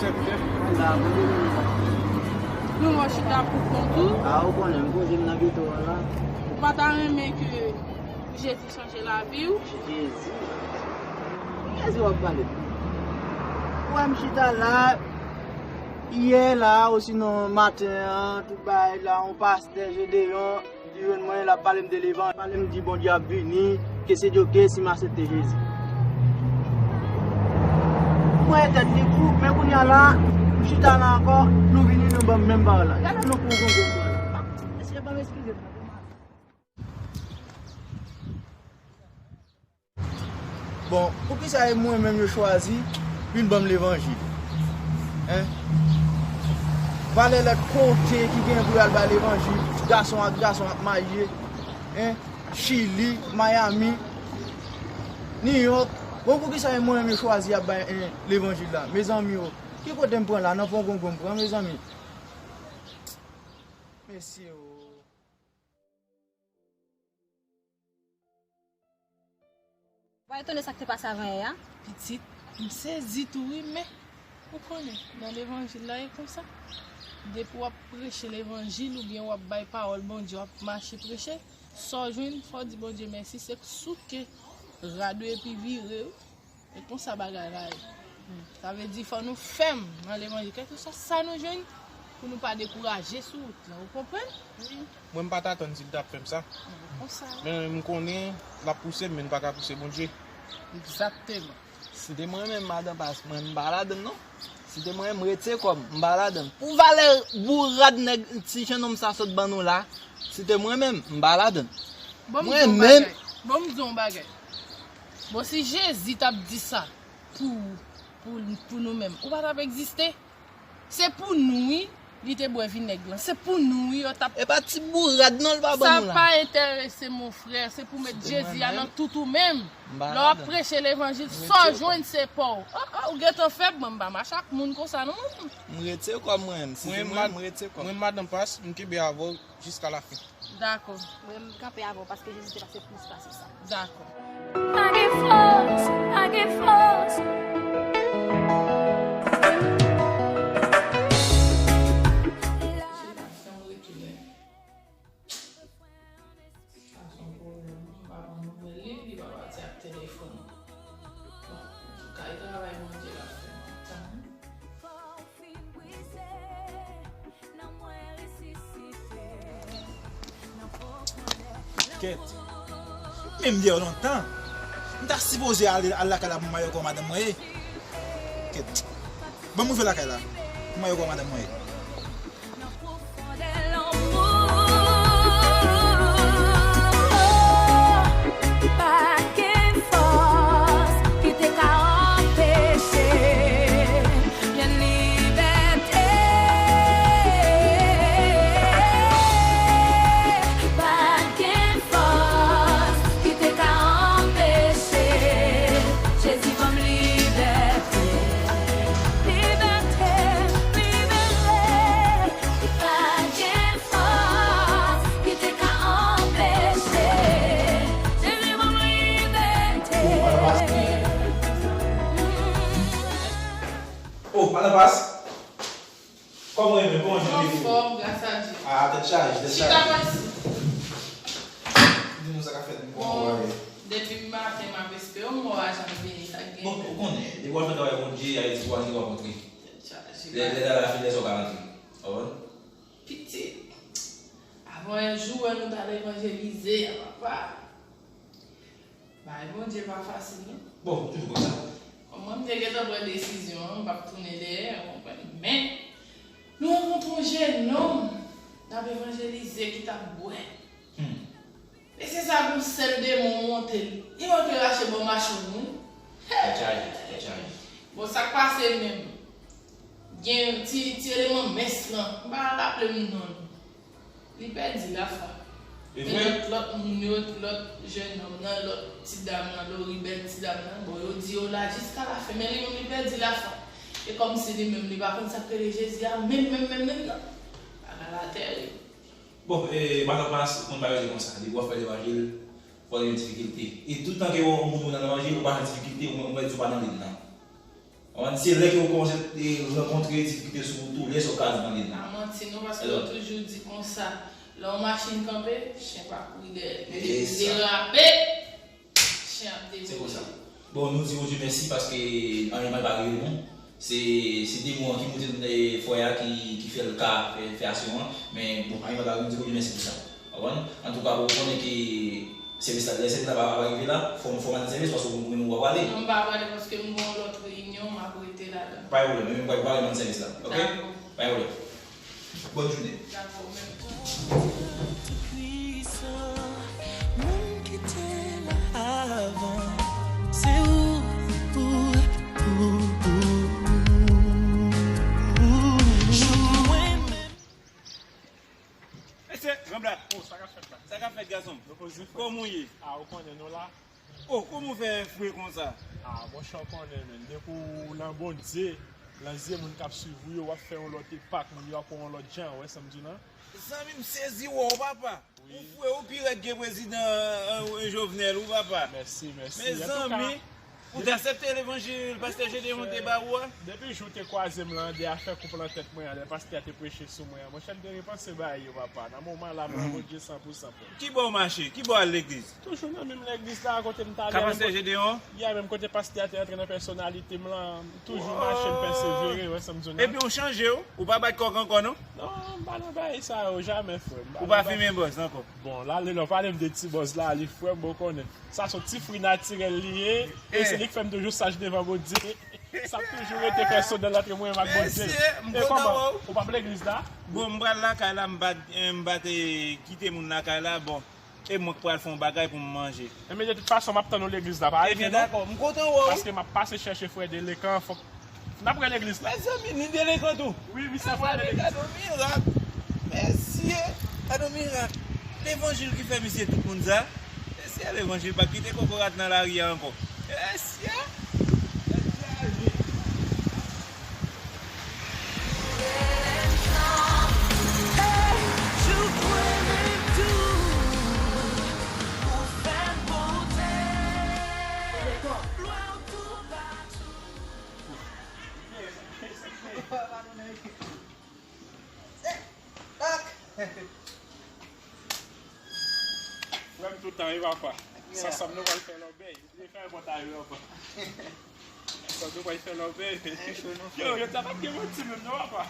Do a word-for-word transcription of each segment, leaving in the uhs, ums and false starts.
Chèf, chèf. La, Bondye beni w. Nou wè w chita pou kont ou. A, ou konnen, m poze m nan geto a la. Ou pa ta renmen ke Jezi chanje lavi w? Jezi? Jezi w ap pale? Ou wè m chita la, yè la, osinon maten an, tout bagay la, yon pastè Jedeyon, li jwenn mwen, l ap pale m de levanjil, pale m di Bondye ap vini, ke se Dye ke si m aksepte Jezi. Mwen tèt li kou, men kounye a la, m chita la ankò, nou vini, nou ban m menm pawòl la. Gade nou pou yon gongon la. Mesye, ban m eskize m. Bon, poukisa e mwen menm yo chwazi vin ban m levanjil? Hein? Valè lòt kote ki gen pou y al bay levanjil, gason ak gason ap marye, hein? Chili, Miami, New York. Bon, poukisa e mwen menm yo chwazi ap bay, hein, levanjil la? Mezanmi o, ki kote m pran la? Nan pongongon m pran, mezanmi. Mesye o. Ou pa etone sa k te pase avan yè a? Pitit, m sezi tou wi, men ou konnen, nan levanjil la e konsa. Depi w ap preche levanjil oubyen w ap bay pawòl Bondye, w ap mache preche, sa w jwenn, fò w di Bondye mèsi, se souke rad ou epi vire wi. E konsa bagay la ye. Sa vle di fò nou fèm nan levanjil, kèlkeswa sa nou jwenn, pou nou pa dekouraje sou wout la. Ou konprann? Wi. Mwen, m pa t atann si l t ap fè m sa. Konsa. Men m konnen l ap pouse m, men l pa ka pouse Bondye. Egzakteman. Si te mwen menm, madan Pas, mwen, m pa ladann non. Si te mwen, m retire kò m, m pa ladann. Pou valè bourad nèg ti jennonm sa sot ban nou la, si te mwen menm, m pa ladann. Bon, m di yon bagay. Bon, m di yon bagay. Bon, si Jezi t ap di sa pou, pou, pou nou menm, ou pa t ap egziste. Se pou nou, wi, li te bwè vinèg lan. Se pou nou, wi, yo t ap. E pa ti bourad non, l pa ban nou la. Sa pa enterese, mon frè. Se pou met Jezi a nan tout ou menm. Lè w ap preche levanjil, sa w jwenn se pa w. Oh, oh, ou gentan fèb, mwen m pa mache ak moun konsa non. M retire kò m mwen menm. Si se mwen, m retire kò m. Mwen, madan Pas, m kenbe avè w jiska lafen. Dakò. Mwen, m kanpe avè w paske Jezi te pase plis pase sa. Dakò. Pa gen fòs, pa gen fòs. Chita, fè m retounen. Sa se yon pwoblèm, non? M pa pran nouvèl li, li pa pati ak telefòn. Bon, antouka, e travay Bondye l ap fè, m ap tann. Kèt. Men m deyò lontan. M ta sipoze ale, al lakay la pou m mayo kò madanm mwen ye. Kèt. Ban m rive lakay la pou m mayo kò madanm mwen ye. Jezi ban m libète, libète, libere. Pa gen fòs ki te ka anpeche. Jezi ban m libète. Oh, madan Pas. Kòman w ye menm? Kòman jounen te fini? Anfòm, gras a Dye. Ah, tèt chaje, tèt chaje. Chita pase. Di nou sa k ap fèt, m konn wè. Bon, depi maten m ap espere w, m wè w pa janm vini, sa k gen? Bon, ou konnen, depi w al fè travay Bondye, Ayiti pou Ayiti w ap rantre. Tèt chaje. Lè, lè travay la fini, lè sa w ka rantre. Ou konprann? Pitit. Avan yon jou, wè nou t al evanjelize a, papa. Bagay Bondye pa fasil, non. Bon, toujou konsa. Kòm mwen, m te gentan pran desizyon an, m p ap tounen dèyè, ou konprann. Men, nou rankontre yon jennonm n ap evanjelize ki t ap bwè. Hmm. Mesye sa gon sèl demon monte l. Li manke rache bò machonn, wi. Tèt chaje, tèt chaje. Bon, sa k pase menm? Gen ti, ti eleman mens lan. M pa raple m non l. Li pèdi lafwa. E vre? Men lòt, lòt moun yo, lòt jennonm nan, lòt ti dam nan, Loribèl ti dam nan, bon, yo di yo la jiska lafen, men li menm li pèdi lafwa. E kòmsi li menm li pa konn sa k rele Jezi a, menm, menm, menm, menm nan. Bagay la tèrib. Bon, e, madan Pas, moun pa rete konsa. Depi w ap fè levanjil, fò w gen difikilte. E tout tan ke w, yon moun nan levanjil, ou pa nan difikilte, ou menm, ou menm, ou pa nan lit nan. Konprann? Se lè ke ou kòmanse, e, rankontre difikilte sou wout ou, lè sa w ka al nan lil. Pa manti non, paske yo toujou di konsa, lè yon machin kanpe, chen pa kouri dèyè l. Men depi l derape, chen ap devoure. Se konsa. Bon, nou di Bondye mèsi paske anyen mal pa rive nou. Se, se demon an ki moute nan frè a ki, ki fè l ka fè, fè aksyon an. Men bon, anyen mal pa rive, nou di Bondye mèsi pou sa. Ou konprann? Antouka, ou konnen ke sèvis la, lè sèvis la pa, pa rive la, fò, fò m al nan sèvis paske ou menm ou pa prale. Non, m pa prale paske m gen yon lòt reyinyon, m ap rete ladan. Pa gen pwoblèm, mwen menm m pral prale m al nan sèvis la, oke? Dakò. Pa gen pwoblèm. Bòn jounen. Dakò, menm jan. Tout pwisan, moun ki te la avan, se ou, ou, ou, ou, ou. Jou mwen menm. Mesye, Granblat. Oh, sa k ap fèt la? Sa k ap fèt, gason m? Yo poze frè. Kòman w ye? Ah, ou konnen nou la. Oh, kòman w fè fre konsa? Ah, monchè, w konnen, menn. Depi w nan Bondye, nan zye moun k ap swiv ou yo, w ap fè yon lòt epak, moun yo ap wè w yon lòt jan, w wè sa m di w lan? Zanmi m sezi wè w, papa. Wi. Ou fre, ou pi rèd ke prezidan, euh, Jovenel, wi, papa. Mèsi, mèsi. Antouka, mezanmi, ou te aksepte levanjil pastè Gedeon te ba ou a? Depi jou w te kwaze m lan, de afè koup lan tèt mwen an, lè pastè a te preche sou mwen an, monchè, m te repanse bagay yo, papa. Nan moman la, m nan Bondye san pou san, frè m. Ki bò w mache? Ki bò w al legliz? Toujou nan menm legliz la, kote m t ale a. Ka pastè Gedeon? Ya, menm kote pastè a te rantre nan pèsonalite m lan, m toujou mache, m pèsevere, w wè sa m di w lan. Epi w chanje w, ou pa bat kòk ankò, non? Non, m pa nan bagay sa yo, jamè, frè m. Ou pa fimen bòz ankò? Bon, la, lè w pale m de ti bòz la, li frè m, bon, konnen. Sa se yon ti fri natirèl li ye, e se li k fè m toujou saj devan Bondye. Sa ap toujou rete pèsonèl ant mwen menm ak Bondye. Mesye, m kontan wè w. E kòman? Ou p ap legliz la? Bon, m pral lakay la, m pa t, m pa te kite moun lakay la, bon. E mwen k pral fè yon bagay pou m manje. Ebyen, de tout fason, m ap tann ou legliz la, pa rive non. Ebyen, dakò, m kontan wè w. Paske m ap pase chèche frè Delekan, fòk n ap wè legliz la. Mezanmi, ni Delekan tou. Wi, misye frè Delekan. Gade yon mirak. Mesye, gade yon mirak. Levanjil ki fè misye tout moun sa. Mesye, levanjil pa kite kokorat nan lari a ankò. Mesye. Frè m toutan wi, papa. Sa sanm nou pral fè lòbèy. Li fè pòt a yo, papa. Sa nou pral fè lòbèy. Yo, yo ta p ap gen manti menm non, papa.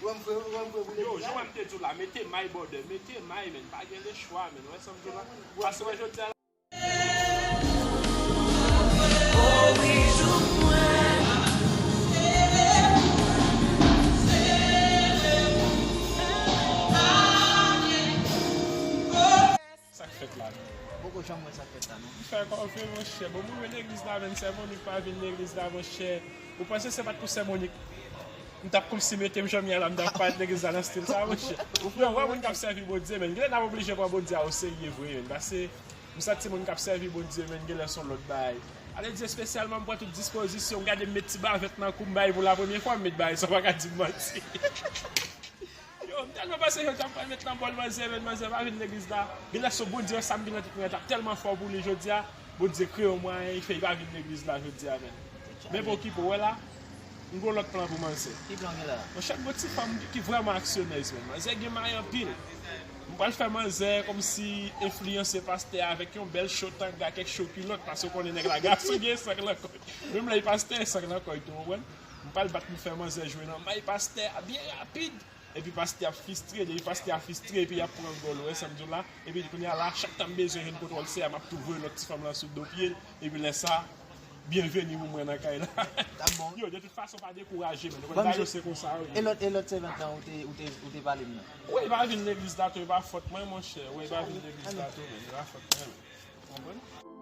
Yo, jan w wè m te di w la, mete may, brother, mete may, menn. Pa gen lechwa, menn. Ou wè sa m di w la? Paske jodi a, sa k fèt la menm? Poko janm wè sa k fèt la, non. M fè kòve, monchè. Bon, m rive legliz la, menn. Sè Monik pa vin legliz la, monchè. Ou panse se pa t pou Sè Monik m t ap kòmsi mete m jan m ye a la, m t ap parèt legliz la nan stil sa, monchè. Yo, wè moun k ap sèvi Bondye, menn. Genlè n ap oblije pran Bondye a oserye vre, menn. Paske m santi moun k ap sèvi Bondye, menn, genlè se yon lòt bagay. Ale di espesyalman, m pran tout dispozisyon, m gade m met ti bavèt nan kou m bay pou la premye fwa, m met bagay sa, w pa ka di m manti. Yo, m tèlman panse yo t ap pral met nan bòl manzè, menn, manzè pa vin legliz la. Genlè se Bondye wè sa m gen nan tèt mwen an t ap tèlman fò pou li jodi a, Bondye kreye yon mwayen, li fè li pa vin legliz la jodi a, menn. Men pa okipe w, wè la, m gen yon lòt plan pou manzè. Ki plan gen la? Monchè, m gen yon ti fanm ki vrèman aksyonèz, menn. Manzè gen may anpil. M pral fè manzè kòmsi enfliyanse pastè a avèk yon bèl cho tanga, kèk cho kilòt, paske w konnen nèg la gason gen sank lan kò l. Menm lè l pastè, sank lan kò l tou, w konprann? M pral bat pou fè manzè jwe nan may pastè a byen rapid. Epi pastè ap fistre, depi pastè a fistre, epi y ap pran gòl, ou wè sa m di w la? Epi kounye a la, chak tan m bezwen jwenn kontwòl sè a, m ap tou voye lòt ti fanm lan sou do pye l, epi lè sa, byenveni pou mwen nan kay la. T ap bon. Yo, de tout fason, pa dekouraje, menn. Ou konn bagay yo se konsa yo ye. E lòt, e lòt sèvant lan, ou te, ou te, ou te pale m nan? Wi, li pa vin legliz la tou, e pa fòt mwen, monchè. Wi, li pa vin legliz la tou, menn, e pa fòt mwen, menn. Ou konprann?